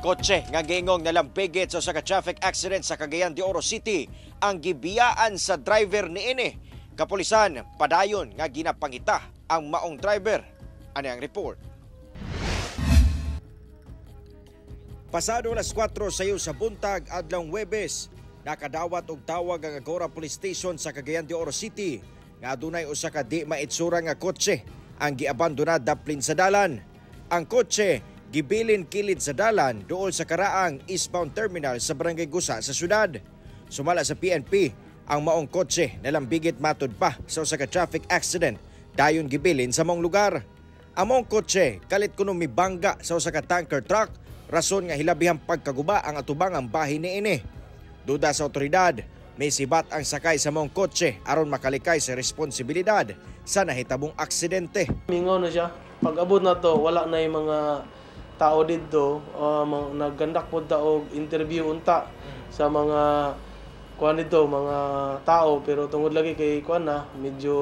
Kotse nga giingong nalambigit sa usa ka traffic accident sa Cagayan de Oro City ang gibiyaan sa driver niini. Kapulisan padayon nga ginapangita ang maong driver. Ani ang report. Pasado alas 4 sayo sa buntag adlawng Huwebes, nakadawat og tawag ang Agora Police Station sa Cagayan de Oro City nga adunay usa ka di maitsura nga kotse ang giabandona daplin sa dalan. Ang kotse gibilin kilid sa dalan duol sa karaang eastbound terminal sa Barangay Gusa sa syudad. Sumala sa PNP, ang maong kotse nalambigit matud pa sa usa ka traffic accident dayon gibilin sa maong lugar. Ang maong kotse kalit kuno mibangga sa usa ka tanker truck, rason nga hilabihang pagkaguba ang atubangang bahin niini. Duda sa otoridad, may sibat ang sakay sa maong kotse aron makalikay sa responsibilidad sa nahitabong aksidente. Mingaw na siya. Pag abot na to, wala na yung mga tao didto, naggandak pod ta og interview unta sa mga kuan didto, mga tao, pero tungod lagi kay kuan na medyo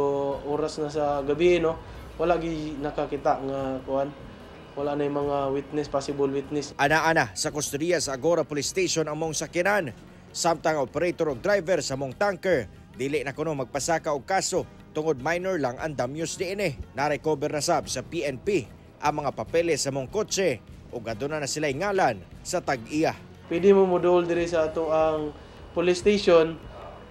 oras na sa gabi, no, wala gi nakakita nga kuan, wala na yung mga witness, possible witness. Ana-ana sa kustodiya sa Agora Police Station ang mong sakyanan. Samtang operator og driver sa mong tanker, dili na kuno magpasaka og kaso tungod minor lang ang damyos niini. Na-recover na sab sa PNP ang mga papeles sa mong kotse ug aduna na sila'y ngalan sa tag-iya. Pwede mo moduol diri sa ato ang police station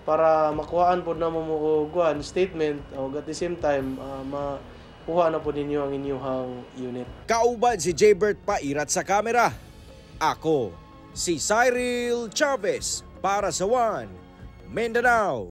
para makuhaan pod namo mo og kuan, statement, og at the same time makuha na pod ninyo ang inyong unit. Kauban si Jaybert Pairat sa kamera. Ako, si Cyril Chavez para sa One Mindanao.